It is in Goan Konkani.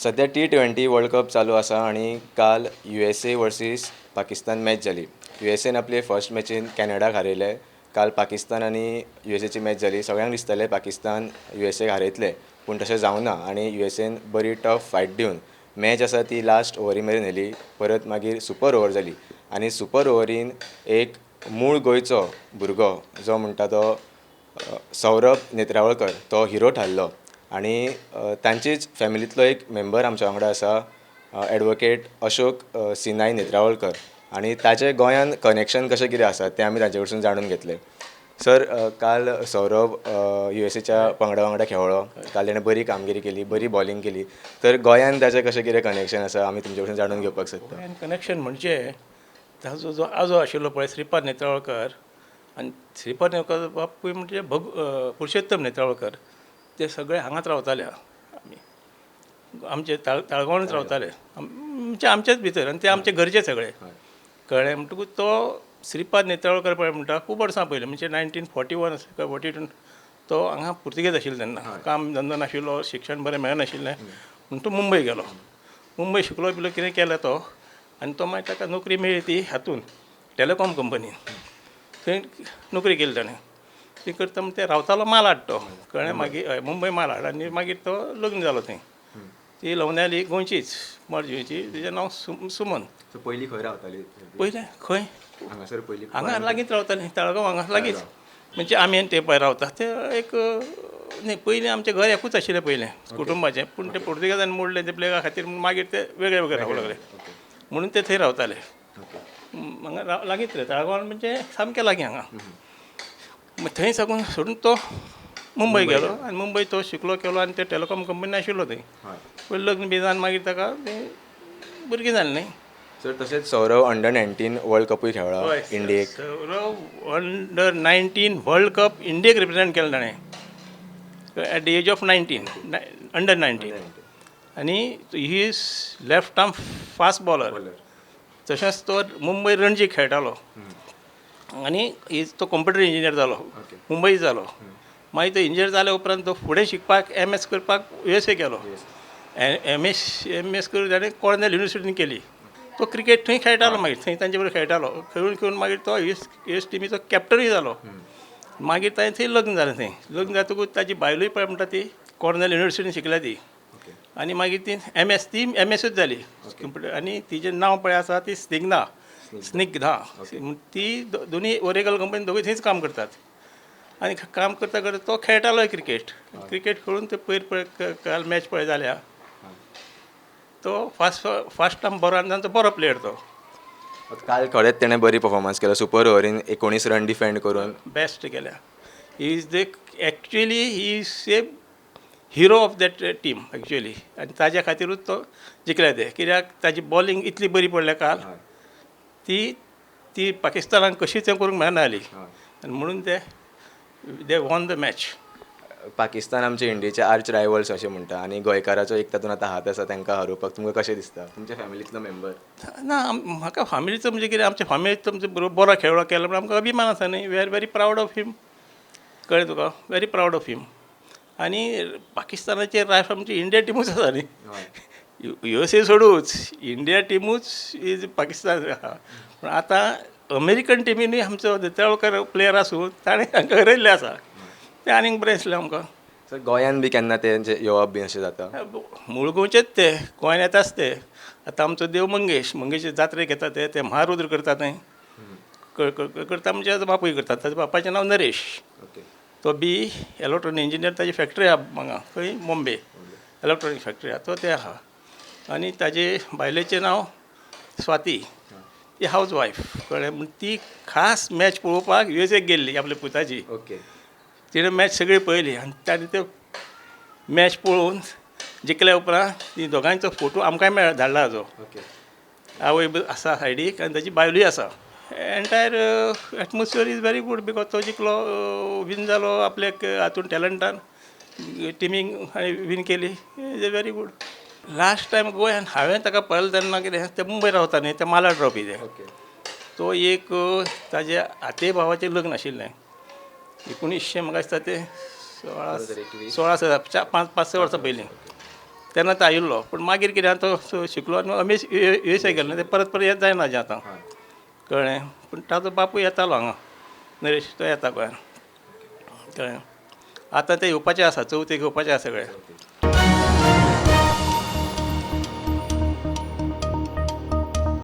सद्या टी20 वर्ल्ड कप चालू आसा आनी काल USA versus Pakistan match जाली. यूएसएन आपले फर्स्ट मॅचीन कॅनडाक हारयले. काल पाकिस्तान आनी यूएसएची मॅच जाली. सगळ्यांक दिसतालें पाकिस्तान यूएसएक हारयतले, पूण तशें जावना आनी यूएसएन बरी टफ फायट दिवन मॅच आसा ती लास्ट ओवरी मेरेन व्हेली. परत मागीर सुपर ओवर जाली आनी सुपर ओवरीन एक मूळ गोंयचो भुरगो जो म्हणटा तो सौरभ नेत्रावळकर, तो हिरो थारलो आनी तांचीच फॅमिलींतलो एक मेंबर आमच्या वांगडा आसा, एडवोकेट अशोक सिनाय नेत्रावळकर, आनी ताचें गोंयान कनेक्शन कशें कितें आसा तें आमी तांचे कडसून जाणून घेतले. सर, काल सौरभ यूएसएच्या पंगडा वांगडा खेळ्ळो. काल ताणें बरी कामगिरी केली, बरी बॉलिंग केली. तर गोंयान ताचें कशें कितें कनेक्शन आसा, आमी तुमचे कडसून जाणून घेवपाक सोदता. गोंयान कनेक्शन म्हणजे ताजो जो आजो आशिल्लो पळय, श्रीपाद नेत्रावळकर, आनी श्रीपाद नेत्रावळकर बापूय म्हणजे पुरुषोत्तम नेत्रावळकर, ते सगळे हांगाच रावताले. आमी आमचे ताळगांवच रावताले, म्हणजे आमच्याच भितर, आनी ते आमचे घरचे सगळे, कळ्ळें? म्हणटकूच तो श्रीपाद नेत्रावळकर पळय म्हणटा, खूब वर्सां पयलीं, म्हणजे 1941, 42, तो हांगा पुर्तुगेज आशिल्लो तेन्ना. काम धंदो नाशिल्लो, शिक्षण बरें मेळनाशिल्लें म्हूण तो मुंबय गेलो. मुंबय शिकलो बिलो, कितें केलें तो, आनी तो मागीर ताका नोकरी मेळ्ळी ती हातून टेलिकॉम कंपनीन. थंय नोकरी केली ताणें. ती करता म्हण ते रावतालो मालाड तो, कळ्ळें? मागीर हय, मुंबय मालाड. आनी मागीर तो लग्न जालो थंय. ती लवण्याली गोंयचीच, मोरजेची. तिजें नांव सुमन. सो पयलीं खंय रावताली? पयलें खंय? हांगासर पयलीं? हांगा लागींच रावतालीं, ताळगांव हांगा लागींच. म्हणजे आमी आनी ते पळय रावता ते एक न्ही, पयलीं आमचें घर एकूच आशिल्लें पयलें कुटुंबाचें, पूण ते पुर्तुगेजान मोडलें ते प्लेगा खातीर म्हूण मागीर ते वेगळे वेगळे रावूंक लागले. म्हणून ते थंय रावताले. हांगा लागींच रे ताळगांव, म्हणजे सामकें लागीं हांगा. मागीर थंय साकून सोडून तो मुंबय गेलो आनी मुंबय तो शिकलो केलो आनी ते टेलिकॉम कंपनी आशिल्लो थंय. पयलीं लग्न बी जावन मागीर ताका तें भुरगीं जालीं न्ही. सर, तशेंच सौरव अंडर 19 वर्ल्ड कपूय खेळ्ळा इंडियेक. सौरव अंडर 19 वर्ल्ड कप इंडियेक रिप्रेझेंट केलें ताणें at the age of 19, under 19, आनी he is left arm fast bowler. तशेंच तो मुंबय रणजी खेळटालो आनी is तो कंप्युटर इंजिनियर जालो, मुंबय जालो. मागीर तो इंजिनियर जाल्या उपरांत तो फुडें शिकपाक, एम एस करपाक यूएसए गेलो. एम एस करून ताणें कॉर्नेल युनिवर्सिटीन केली. तो क्रिकेट थंय खेळटालो, मागीर थंय तांचे बरोबर खेळटालो. खेळून खेळून मागीर तो यूएस टिमीचो कॅप्टनूय जालो. मागीर ताणें थंय लग्न जालें. थंय लग्न जातकूच ताजी बायलूय पळय म्हणटा ती कॉर्नेल युनिवर्सिटीन शिकल्या ती. आनी मागीर ती एम एस, ती एम एसूच जाली कंप्युटर. आनी तिजें नांव पळय आसा ती स्निग्धा, स्निग्धा. ती दोनी ओरेकल कंपनी, दोगूय थंयच काम करतात. आनी काम करता करता तो खेळटालो क्रिकेट. क्रिकेट खेळून ते पयर पळय काल मॅच पळय जाल्या, तो फास्ट फास्ट आर्म बरो आनी तांचो बरो प्लेयर तो. काल खरेंच तेणें बरी परफॉर्मन्स केलो, सुपर ओवरीन 19 रन डिफेंड करून. बेस्ट केल्या. He is the actually he is a hero of that team actually. आनी ताज्या खातीरूच तो जिखले ते, कित्याक ताजी बॉलिंग इतली बरी पडल्या काल, ती ती पाकिस्तानाक कशीच हें करूंक मेळना जाली आनी म्हणून ते they won the match. Pakistan आमचे इंडियेचे आर्च रायवल्स अशें म्हणटा आनी गोंयकाराचो एक तातूंत आतां हात आसा तांकां हारोवपाक. तुमकां कशें दिसता, तुमच्या फॅमिलींतलो मेंबर? ना, म्हाका फामिलीचो म्हणजे कितें, आमच्या फामिलीचो म्हणजे बरो खेळ्ळो केलो म्हण आमकां अभिमान आसा न्ही. We are very proud of him, कळ्ळें तुका? Very proud of him. आनी पाकिस्तानाचेर रायफ आमची इंडिया टिमूच आसा न्ही. यूएसए सोडूच, इंडिया टिमूच is Pakistan आहा. पूण आतां अमेरिकन टिमीनूय आमचो नेत्रावळकर प्लेयर आसून ताणें तांकां हरयल्लें आसा, तें आनीक बरें दिसलें आमकां. सर, गोंयान बी केन्ना तेंचे येवप बी अशें जाता? मूळ गोंयचेच ते, गोंयान येताच ते. आतां आमचो देव मंगेश, मंगेश जात्रेक येता ते. ते महारुद्र करता थंय करता, म्हणजे ताजो बापूय करता. ताज्या बापायचें नांव नरेश. तो बी इलेक्ट्रॉनिक इंजिनियर. ताजी फॅक्टरी आहा हांगा खंय बॉम्बे, इलेक्ट्रॉनीक फॅक्टरी आहा. तो ते आहा. आनी ताजे बायलेचें नांव स्वाती, ती हावज वायफ, कळ्ळें? म्हण ती खास मॅच पळोवपाक यूएसएक गेल्ली आपल्या पुताची. तिणें मॅच सगळी पळयली आनी ताणें त्यो मॅच पळोवन जिखल्या उपरांत ती दोगांयचो फोटो आमकांय मेळ धाडला हाजो. आवय बी आसा सायडीक आनी ताजी बायलूय आसा. Entire atmosphere is very good because तो जिखलो, वीन जालो आपल्याक हातून टॅलंटान, टिमीक आनी वीन केली, is a very good. Last time गोंयान हांवें ताका पळयलें तेन्ना कितें, ते मुंबय रावता न्ही, ते मालाड रावपी ते. तो एक ताजे आते भावाचें लग्न आशिल्लें 1900, म्हाका दिसता ते 16 2021. 16, 5 5 6 वर्सां पयलीं. तेन्ना तो आयिल्लो पूण मागीर कितें आहा, तो शिकलो आनी अमेश यू एस ए गेलो ते परत परत येत जायना जें आतां. कळ्ळें? पूण ताजो बापूय येतालो हांगा, नरेश, तो येता गोंयान. कळ्ळें? आतां ते येवपाचे आसा, चवथीक येवपाचे आसा सगळे.